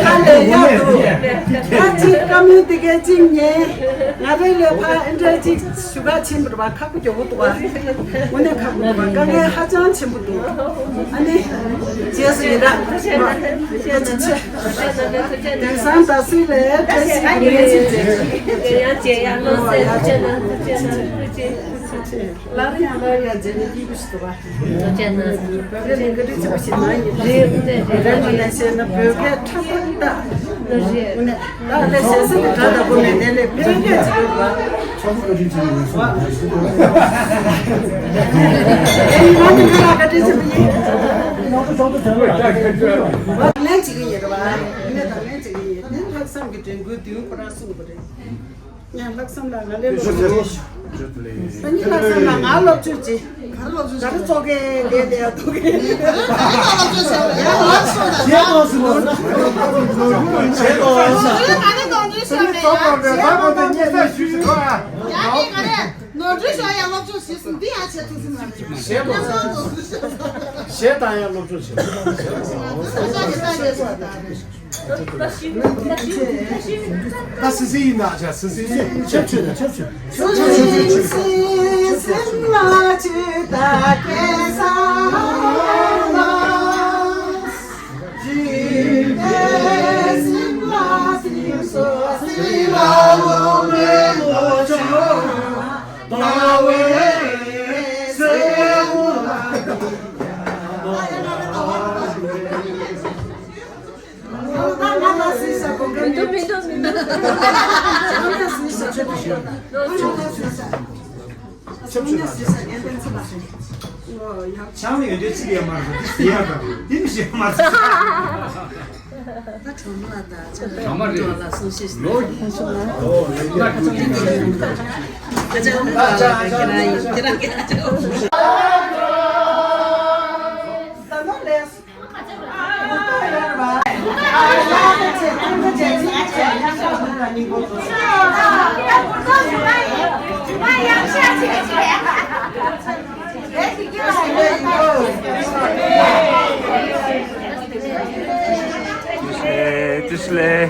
ཧ་ལས་ཡག་འདུག་ད་ཅིག་བཀའ་མོལ་དེ་གའི་གཅིག་ཉན། ང་རང་ལས་ཕར་ཨེ་འདྲ་ཅིག་ཞུ་ག་ཕྱིན་པ་རེད་པ། ཁག་པོ་མགྱོགས་པོ་འདུག་པ། དངོས་གནས་ཁག་པོ་འདུག་པ། དཀའ་ངལ་ཧ་ཅང་ཆེན་པོ་འདུག་ཨ་ནི་རྗེས་སུ་ཡི་རང་། བཀའ་དྲིན་ཆེ། དེང་སང་ད་གཟོད་ལས་བཀྲ་ཤིས་བདེ་ལེགས་ཅིག་མཛད། ཡང་བྱས་ཡང་ལོ་གསར་ཐུགས་རྗེ་གནང་། ཐུགས་རྗེ་གནང་། ཐུགས་རྗེ་གནང་། སླར་ཡང་སླར་ཡང་མཇལ་ནས་སྐྱིད་པོ་ཞིག་འདུག་པ། ཐུགས་རྗེ་གནང་། བོད་པའི་ལས་ཀ་འདི་ཆེན་པོ་ཞིག་གནང་ཡིན། རེད། རེད། རེད། རེད། ངོས་ནས་བཤད་ན་བོད་སྐད་ཁྲ་ཐག་ཐག་ངོས་ནས་ད་ལས་བྱེད་ས་ནས་སྒྲ་དག་པོ་མེད་ནའི་ལས་བོད་སྐད་ཅིག་ཡོད་པ། ཚོགས་པ་བཀའ་དྲིན་ཆེན་པོ་ཡིན་སོང་། ཨེ་ཡིན་ང་ནི་ཁ་ལག་བཀའ་དྲིན་ཆེན་པོ་ཡིན། ལག་ལེན་བྱེད་ཀྱི་ཡིན་རེད་པ། ངོས་ནས་ལག་ལེན་བྱེད་ཀྱི་ཡིན། དེ་ལྷག་བསམ་གྱི་དྲན་སྐུལ་བདུན་ཁོ་རང་གསུངས་པ་རེད། ཡང་ལྷག་བསམ་ལ་ང་ལས་སློབ་ཆོས། སང་ཉིན་ལྷག་བསམ་ལ་ང་སློབ་ཆོས་བྱེད། ག་རེ་སློབ་ཆོས་བྱེད། ག་རེ་ཙོག་གེ་གེ་དེ་ཡ་ཏོག་གེ། ཡང་ལགས་སོ་ད། བྱེད་དོ་ཟེར་བ། བྱེད་དོ་ཟེར་བ། ང་ནི་ནོར་འཁྲུལ་ཤོར་ཡ། བྱེད་དོ་ཟེར་བ། ཡང་ནི་ག་རེ། ནོར་འཁྲུལ་ཤོར་ཡ་སློབ་ཆོས་བྱེད་གསུངས་འདི་ཡང་བྱེད་ཐུབ་ཟིན་མ་རེད། བྱེད་དོ་ཟེར་བ། གཞས་བཏང་ཡ་སློབ་ཆོས་བྱེད། ད་སི་སི་ཡིན་ན་ཆ་སི་སི་ཡིན། ཆབ་ཆོས་དང་ཆབ་ཆོས། མི་འདུག་མི་འདུག་མི་འདུག་ཆང་ཡོད་དུས་ཅི་ལས་མ་རེད། འདི་ཟེར་ཡ་དང་འདི་མི་ཤེས་མ་རེད། ད་གྲོ་མ་ལ་ད་ཆང་གྲོ་མ་རེད། ལ་སུ་ཤེས། ལོ་ཁྱེད་རང་ཁྱེད་རང་ཁྱེད་རང་ཁྱེད་རང་ཨེ། ཏི་སི་ལེ།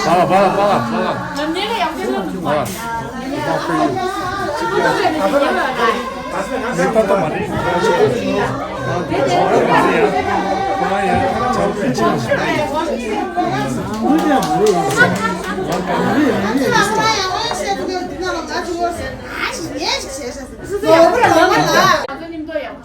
Pala, pala, pala, pala. ཁྱེད་རང་ཁོ་ལས་གསུངས་པ་ད་ངས་ད་ལྟ་ཅི་དེ་ནས་ཁྱེད་རང་ཡིན་པ་ཡོད།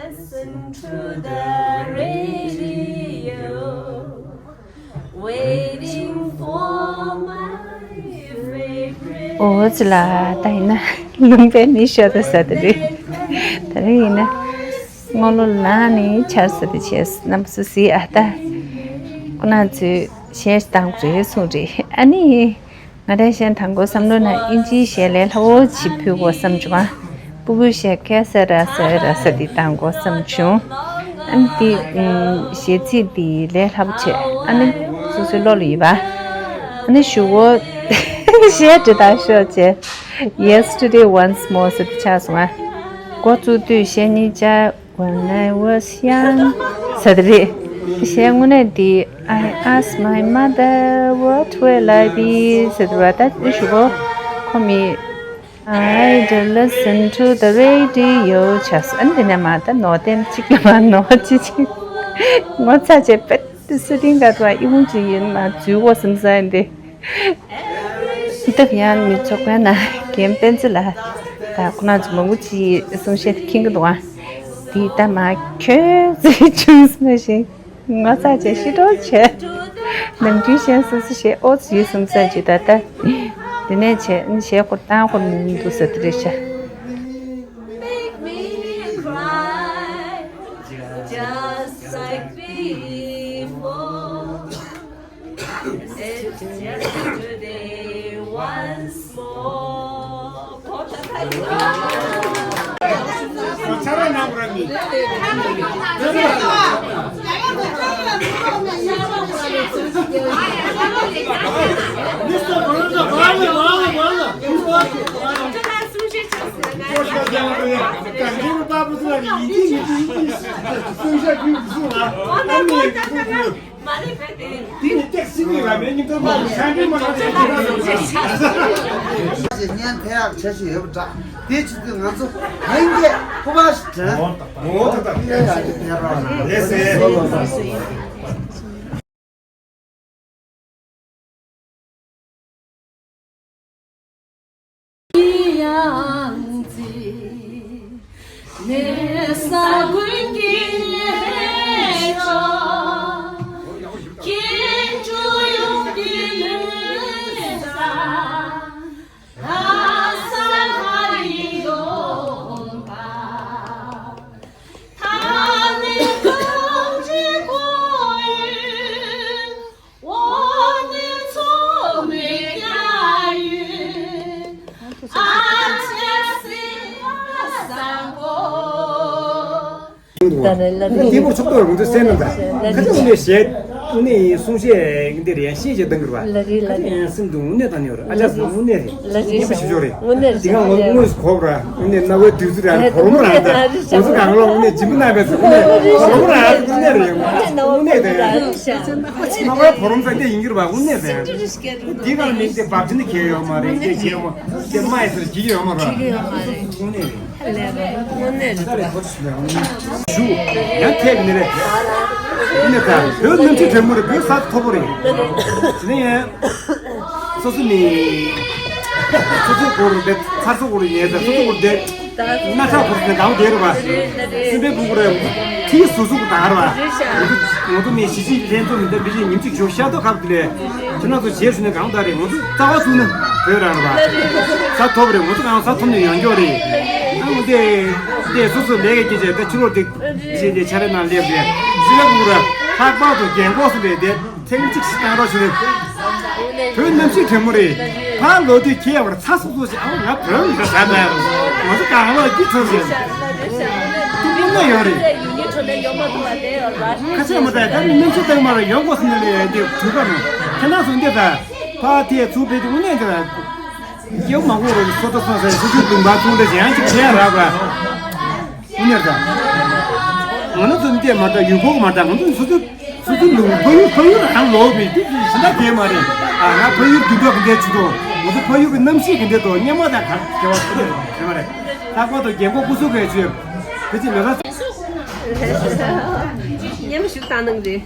Listen to the radio, waiting for my favorite. ཨོ་ཙི་ལ། ད་ཡིན་ན་ལུང་པའི་མི་ཤོ་ད་ས་ད་རེད། ད་རེས་ཡིན་ན་སྔོན་ལོ་ལ་ནི་ཆར་ས་ད་བྱས་རྣམ་སུ་སི་ཨ་ད་ཁོ་ན་ཚོས་གཞས་བཏང་རེད་གསུངས་རེད། ཨ་ནི། ང་རང་གཞས་དང་པོ་བསམ་བློ་ན་ཨིན་ཇིའི་གཞས་ལས་སླ་བོ་ཅིག་ཕུལ་དགོས་བསམ་བྱུང་ཨ། སྤུ་གུའི་གཞས་ཁེ་ས་ར་ས་ར་ས་འདི་བཏང་དགོས་བསམ་བྱུང་། ཨ་ནི་འདི་གཞས་ཚིག་འདི་ལས་སླ་པོ་བྱས་ཨ་ནི་སོ་སོའི་བློ་ལ་ཡོད་པ། ཨ་ནི་གཞུག་གུ་གཞས་འདི་དག་ཤོག་བྱས། Yesterday once more ཟེར་དེ་ཆགས་སོང་ཨ། འགོ་བཙུགས་དུས་གཞས་གཉིས་བཅར། When I was young ཟེར་དེ་རེད། གཞས་དངོས་གནས་འདི། I asked my mother what will I be ཟེར་དེ་བ་ད་དེ་ཞུ་གོ་ཁོ་མི། I do listen to the radio ཆགས་སོང་། ཨ་ནི་དེ་ནས་མ་ད་ནོར་ཏན་གཅིག་ལ་མ་ནོར་ཅི་ཅི་ངོ་ཚ་བྱས་པད་དེ་སི་ཏིང་ག་ཏུ་ཨི་ཧུང་ཅི་ཡིན་མ་འཛུལ་གོ་བསམ་ས་ཡིན་ཏེ། སྟབས་ཡང་མི་ཚོགས་པའི་ནང་རྒན་པན་ཙི་ལགས་དང་ཁོ་རང་ཚོ་མང་པོ་ཅིག་གསུང་བཤད་མཁྱེན་གྱི་འདུག་ཨ། དེ་ལྟ་མ་ཁྱོད་ཚོའི་ཅུང་ཟད་ཞིག་ངོ་ཚ་བྱས་ཤི་སྤྲོ་བྱས། ནམ་རྒྱུན་གཞན་སོ་སོ་ཞེས་ཨོ་ཙི་ཡོད་བསམ་ས་ཅིག་ད་ལྟ། དེ་ནས་བྱས་གཞས་སྐོར་བཏང་སྐོར་མི་འདུག་ས་དེ་རེད་ཤག Make me cry just like before. It's yesterday once more. བརྙན་ཐད་ཡག་བྱ་ཞིག་ཡོད་པ་འདྲ། དེ་བྱེད་དུས་ང་ཚོ་ལྷན་རྒྱས་སྐུ་པར་ཞིག་འདྲ། ངོ་ཐག་ཐག་ཡ་ཡ་དེ་ཕེབས་རོགས་གནང་། ལགས་སེ། དེ་མོ་ཚོགས་ཐོག་ལུང་ཚོ་གསན་ན་ད། ཁ་ཅིག་ནས་བཤད་ནས་གསུང་བཤད་འདི་རེད་ཤེས་བྱེད་དང་གི་རེད་པ། ལ་རེད་ལ་རེད། ཁ་ཅིག་སེམས་སྡུག་དངོས་གནས་དང་ནི་ཡོད་རེད། ཨ་ཅག་སུ་དངོས་གནས་རེད། ལ་རེད། ཉེས་པ་ཞིབ་ཤོས་རེད། དངོས་གནས་རེད། དེ་སྒང་ངོ་དངོས་སུ་གོ་བ་ར་དངོས་གནས་རྣ་བའི་བདུད་རྩི་ར་གོར་མོ་ར་ད། ང་ཚོ་གང་ལོག་དངོས་གནས་སྦྱིན་པ་གནང་བས་སུ་དངོས་གནས་གོར་མོ་ར་དངོས་གནས་རེད། དངོས་གནས་རེད། རྣ་བའི་གོར་མོ་ད་འདི་ཡིན་གྱི་རེད་པ། དངོས་གནས་རེད། འདི་གང་མིན་ཏེ་བབ་ཅིན་གྱི་ཡོད་མ་རེད། འདི་གྱི་ཡོད་མ་རེད། འདི་མ་ཡི་ཟེར་གྱི་ཡོད་མ་རེད། དངོས་གནས་རེད། ཞུ། ཡང་ཐད་ཀྱི་ནི་རེད། ཨ་ནི་ད་བོད་གནམ་གཤིས་དྲོན་མོ་རེད། བོད་ས་མཐོ་པོ་རེད། དེ་ནས་ཡང་སོ་སོ་ནི་སོ་སོའི་སྐོར་རེད། ཚ་སོ་སྐོར་ཡིན་ད་སོ་སོ་སྐོར་དེ་སྣ་ཁྲག་འཁོར་ནས་འདང་བསྡད་རེད་པ། སེམས་པའི་སྤུ་གུ་རེད། ཁྱིའི་ཟུག་ཟུག་དང་རེད་པ། ང་ཚོ་ནི་གཞིས་བྱེས་ལྷན་ཚོགས་མི་འདྲ་མི་ཞིག་ཉིན་གཅིག་ཞོགས་ཤར་ཏོག་ཁབ་དེ་ལས། ཁྱེད་རང་ཚོ་བྱེད་ཞུ་ནས་གང་ལྟར་རེད། ང་ཚོ་རྩ་བ་ཚུགས་ན་བོད་རང་རེད་པ། ས་ཐོབ་རེད། ང་ཚོ་གང་ས་ཐོབ་ནས་ཡོང་མགྱོགས་རེད། ཨང་དེ་དེ་སོ་སོ་ལས་ཀ་སྐྱེ་བྱས་ད་ཕྱི་ལོགས་དེ་བྱས་ཏེ་ཆ་རེ་ནང་སླེབས་རེད། སི་ལ་བུ་ར་ལྷག་པར་དུ་རྒན་གོག་སུ་རེད་དེ་ཐེངས་གཅིག་ཞིག་བཏང་རོགས་ཞུ་རེད། བོད་གནམ་གཤིས་དྲོན་མོ་རེད། ཕར་ལོག་དུས་ཁྱེད་ཡང་བར་ཚ་སོ་སོ་ཞིག་ཨང་ང་བོད་མི་འདྲ་ཟ་ན་ཡང་ང་ཚོ་གང་ལོག་སྐྱིད་ཚོར་ཞིག་ཐུགས་ཕན་ཡོད་རེད། ཁ་ཆེ་མ་ད་ད་ནི་གནམ་གཤིས་སྟབས་མ་རེད། ཡོང་དགོས་སུ་ནི་ལས་འདི་དུས་སྐབས་ནང་ཁྱེད་རང་ཚོ་འདི་ད་ཕ་དེ་ཚུར་བེད་དུ་དངོས་གནས་འདི་ལ་སྐྱེ་བོ་མང་པོ་རེད། སོ་ད་སོང་ཟེར་སུ་ཆུ་དུང་པ་ཚུར་འདི་གཞན་གྱི་ཁྱེད་རབ་ར་དངོས་གནས་ད་ང་ཚོ་འདི་མ་ད་ཡུལ་ཕོག་མ་ད་ང་ཚོ་སོ་ད་སོ་ད་ལུང་ཕ་ཡུལ་ཕ་ཡུལ་རང་ལོག་པའི་དུས་ཀྱི་ཞིང་ད་དེ་མ་རེད། ཨ་ང་ཕ་ཡུལ་དུས་ཐོག་གི་འདས་ཆུ་དོ་ང་ཚོ་ཕ་ཡུལ་གྱི་གནམ་གཤིས་གི་འདས་དོ་སྙན་མ་ད་ག་དེ་བ་དེ་མ་རེད། ལྷག་པར་དུ་རྒན་གོག་སྐུ་གཟུགས་གལ་ཆེ། དེ་ཚེ་ལོ་ས། མཉམ་ཞུགས་བཏང་གནང་རེད།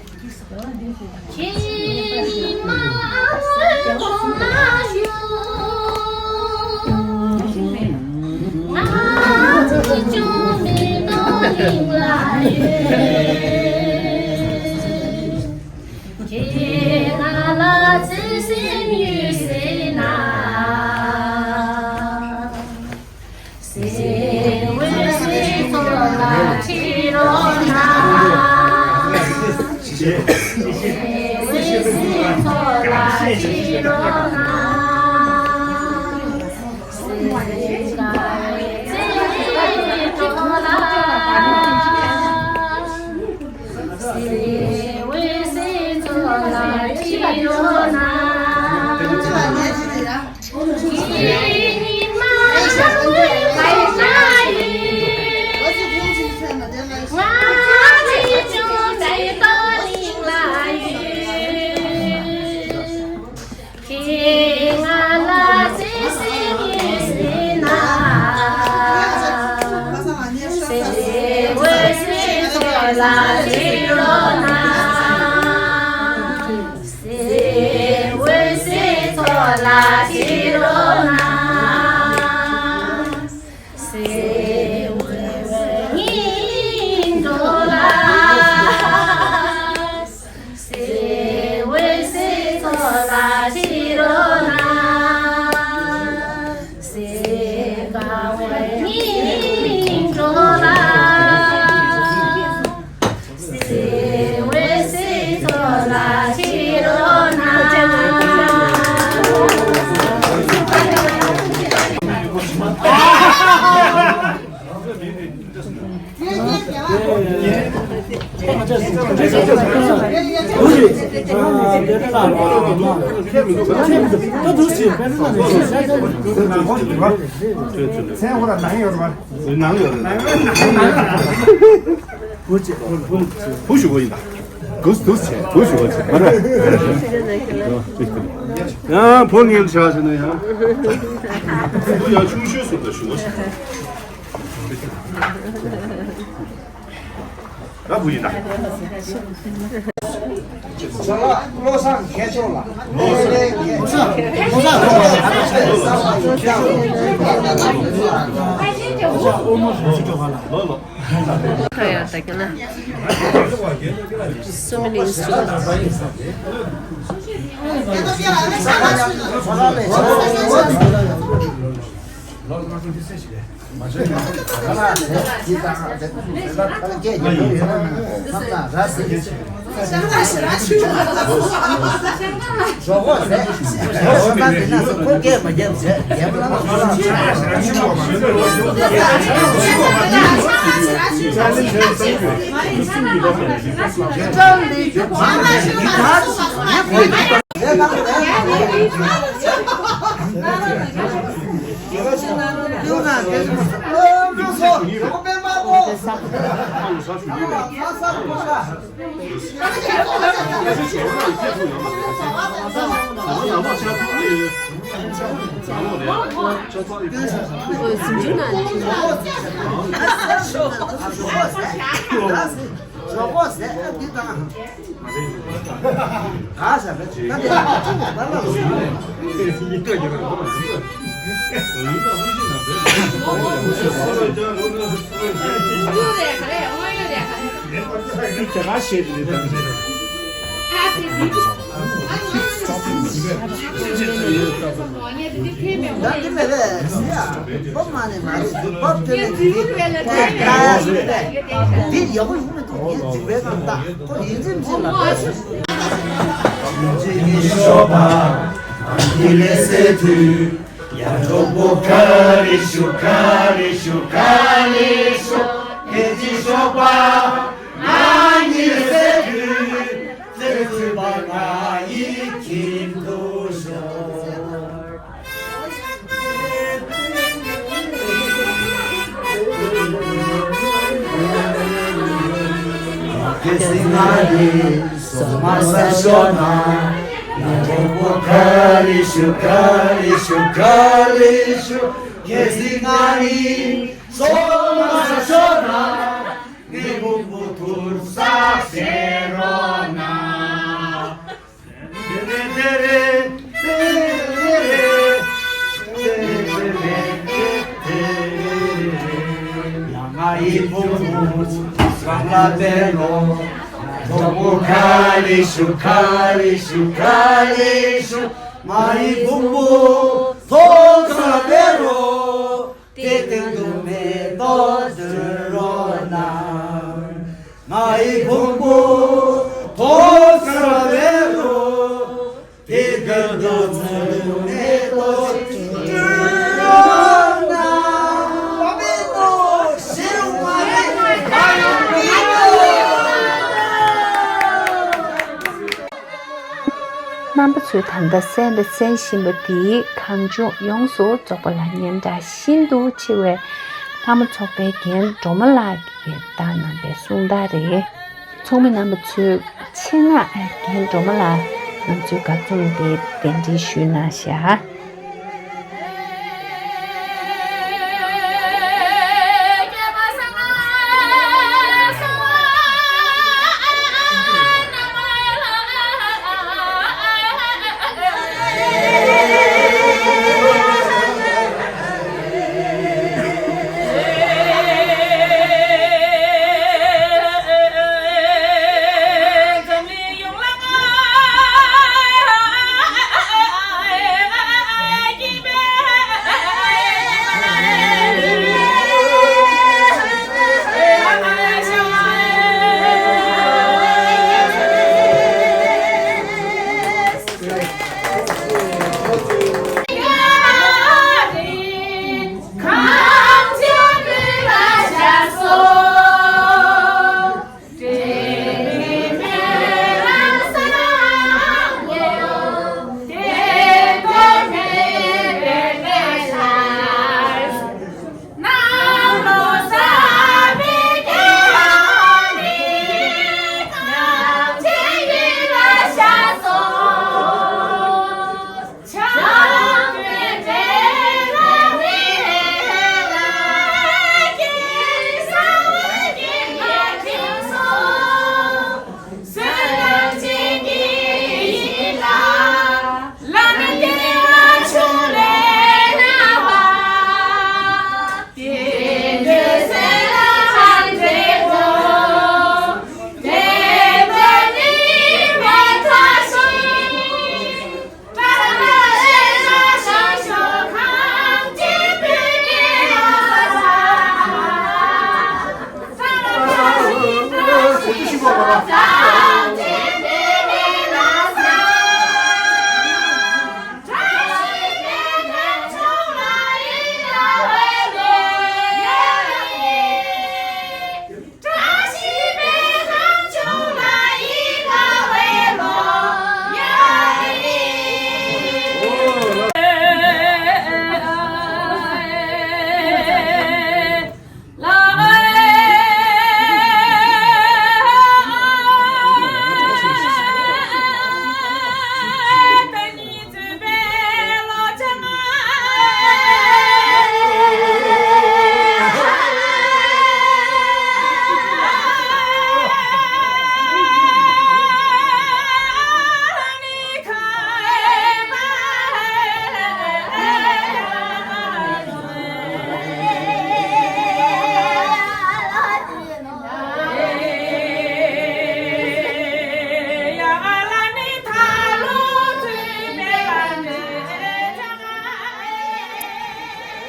བུ་ཞུ་བ་ཡིན་ད། དུས་དུས་བྱས་བུ་ཞུ་བ་བྱས་མ་རེད། ཡང་བུ་ངལ་ཆགས་ཟིན་ན་ཡང་། བུ་ཡང་ཆུང་ཤོས་སུ་ད་ཞུ་བ་བྱས། ད་བུ་ཡིན་ད། བློ་བཟང་མཁས་མཆོག་ལགས། བློ་བཟང་། བློ་བཟང་། ལོ་ལོ། ཁ་ཡོད་ད་ག་ན། So many instruments. རྣམ་པ་ཚོས་ད་ལྟ་གསན་དང་གསན་བཞིན་པ་འདིའི་གང་བྱུང་ཡོངས་སུ་རྫོགས་པ་ལ་སྙན་གྲགས་ཤིན་ཏུ་ཆེ་བའི་ལྷ་མོ་ཚོགས་པའི་རྒན་སྒྲོལ་མ་ལགས་ཀྱིས་བཏང་གནང་པའི་གསུང་སྟངས་རེད། ཚོགས་མི་རྣམ་པ་ཚོས་ཆེད་མངགས་རྒན་སྒྲོལ་མ་ལགས་ང་ཚོའི་དགའ་འཛུམ་དེ་གདན་འདྲེན་ཞུས་གནང་ཤག་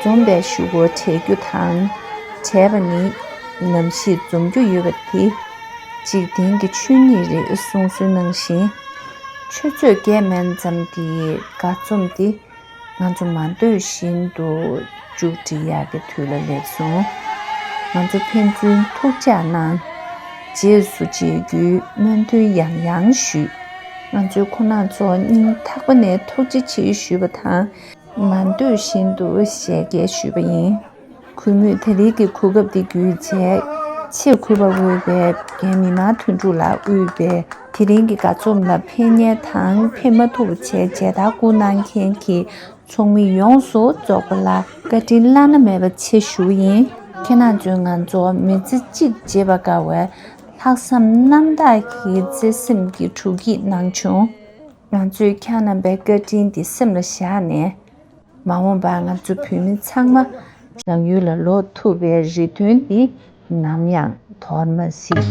འཛོམས་པའི་གཞུག་གུར་བྲེག་རྒྱུ་དང་། བྲེག་པ་ནི་ནམ་ཞིག་འཛོམས་རྒྱུ་ཡོད་པ་དེ། འཇིག་རྟེན་གྱི་ཆོས་ཉིད་རེད་གསུང་སྲོལ་ནང་བཞིན། ཆུ་ཚོད་བརྒྱད་མན་ཙམ་གྱི་དགའ་འཛོམས་འདི། ང་ཚོ་མ་འདོད་བཞིན་དུ་མཇུག་སྒྲིལ་ཡག་གི་དུས་ལ་སླེབས་སོང་། ང་ཚོ་ཕན་ཚུན་ཐུགས་ཅག་གནང་། རྗེས་སུ་མཇལ་རྒྱུའི་སྨོན་འདུན་ཡང་ཡང་ཞུས། ང་ཚོས་ཁོང་རྣམ་ཚོར་སྙིང་ཐག་པ་ནས་ཐུགས་རྗེ་ཆེ་ཞུས་པ་དང་། མ་འདོད་བཞིན་དུ་ཞལ་གྱེས་ཞུས་པ་ཡིན། གུས་མོས་ད་རེས་ཀྱི་གོ་སྐབས་འདི་བརྒྱུད་བྱས། ཆེས་གུས་པར་འོས་པའི་རྒན་མི་དམངས་དོན་གྲུབ་ལགས་དབུས་པའི་དེ་རིང་གི་དགའ་འཛོམས་ལ་ཕེབས་མཁན་དང་ཕེབས་མ་ཐུབ་པ་བྱས་མཇལ་དར་བསྐུར་གནང་མཁན་གྱི་ཚོགས་མི་ཡོངས་སུ་རྫོགས་པ་ལ་བཀའ་དྲིན་བླ་ན་མེད་པ་ཆེ་ཞུ་བ་ཡིན། ཁྱེད་རྣམ་ཚོས་ང་ཚོ་མི་ཚེ་གཅིག་བརྗེད་པར་དཀའ་བའི་ལྷག་བསམ་རྣམ་དག་གི་བརྩེ་སེམས་ཀྱི་སྤྲོ་སྐྱིད་གནང་བྱུང་། ང་ཚོས་ཁྱེད་རྣམ་པའི་བཀའ་དྲིན་འདི་སེམས་ལ་བཞག་ནས། མ་འོངས་པར་ང་ཚོ་བོད་མི་ཚང་མ་རང་ཡུལ་ལ་ལོག་ཐུབ་པའི་རེ་འདུན་འདི་ནམ་ཡང་དོར་མ་སྲིད།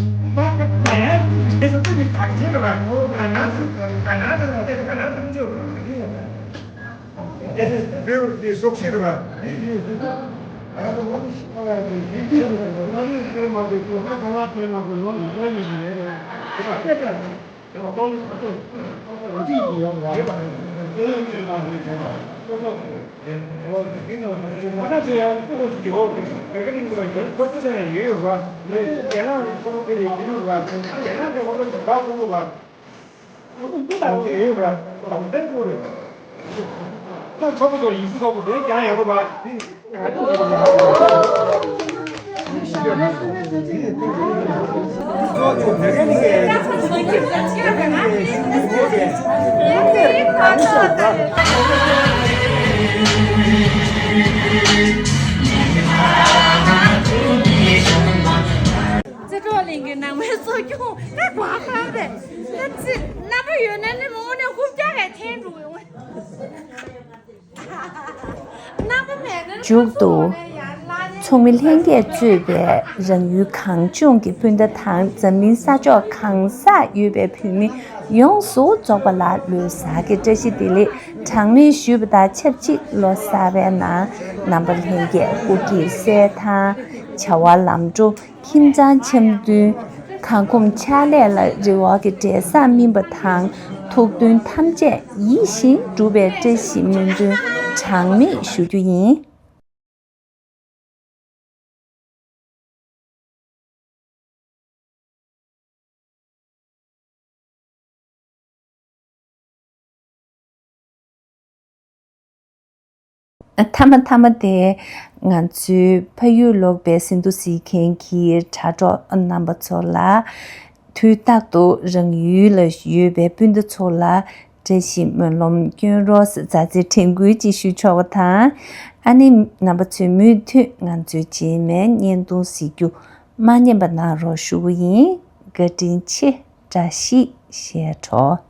རྩེ་གྲོགས་གླིང་གི་ནང་མའི་གསོ་སྐྱོང་ད་གོ་ཧ་ཁ་རེད། ད་ཅི་རྣམ་པ་ཡོད་ན་ནི་མོ་ནས་ཧུབ་རྒྱག་གས་འཐེན་འགྲོ་ཡོང་། མཇུག་ཏུ། ཚོགས་མི་ལྷན་རྒྱས་གཙོས་པའི་རང་ཡུལ་གངས་ལྗོངས་ཀྱི་སྤུན་ཟླ་དང་འཛམ་གླིང་ས་ཕྱོགས་གང་སར་ཡོད་པའི་བོད་མི་ཡོངས་སུ་རྫོགས་པ་ལ་ལོ་གསར་གྱི་བཀྲ་ཤིས་བདེ་ལེགས་གྲངས་མེད་ཞུས་པ་དང་ཆབས་ཅིག་ལོ་གསར་པའི་ནང་རྣམ་པ་ལྷན་རྒྱས་སྐུ་སྐྱེ་གསེར་ཐང་བྱ་བ་ལམ་འགྲོ། ཁྱིམ་ཚང་འཆམ་མཐུན། ཁ་སྐོམ་ཕྱག་ལས་ལ་རེ་བ་གི་འབྲས་བཟང་སྨིན་པ་དང་ཐུགས་འདུན་ཐམས་ཅད་ཡིད་བཞིན་འགྲུབ་པའི་བཀྲ་ཤིས་སྨོན་འདུན་གྲངས་མེད་ཞུ་རྒྱུ་ཡིན། མཐའ་མ་མཐའ་མ་དེ་ང་ཚོའི་ཕ་ཡུལ་ལོག་པའི་ཟིན་ཐོ་གཟིགས་མཁན་གྱི་དྲ་གྲོགས་རྣམ་པ་ཚོ་ལ། དུས་རྟག་ཏུ་རང་ཡུལ་ལ་ཡོད་པའི་སྤུན་ཟླ་ཚོ་ལ་བཀྲ་ཤིས་སྨོན་ལམ་སྐྱོན་རོགས་མཛའ་བརྩེ་དྲན་སྐུལ་ཅིག་ཞུ་ཆོག་པ་དང་། ཨ་ནི་རྣམ་པ་ཚོས་མུ་མཐུད་ང་ཚོའི་རྗེས་མའི་བརྙན་ཐུང་གཟིགས་རྒྱུ་མ་ཉམས་པ་གནང་རོགས་ཞུ་གི་ཡིན། བཀའ་དྲིན་ཆེ། བཀྲ་ཤིས་ཤེས་གྲོགས།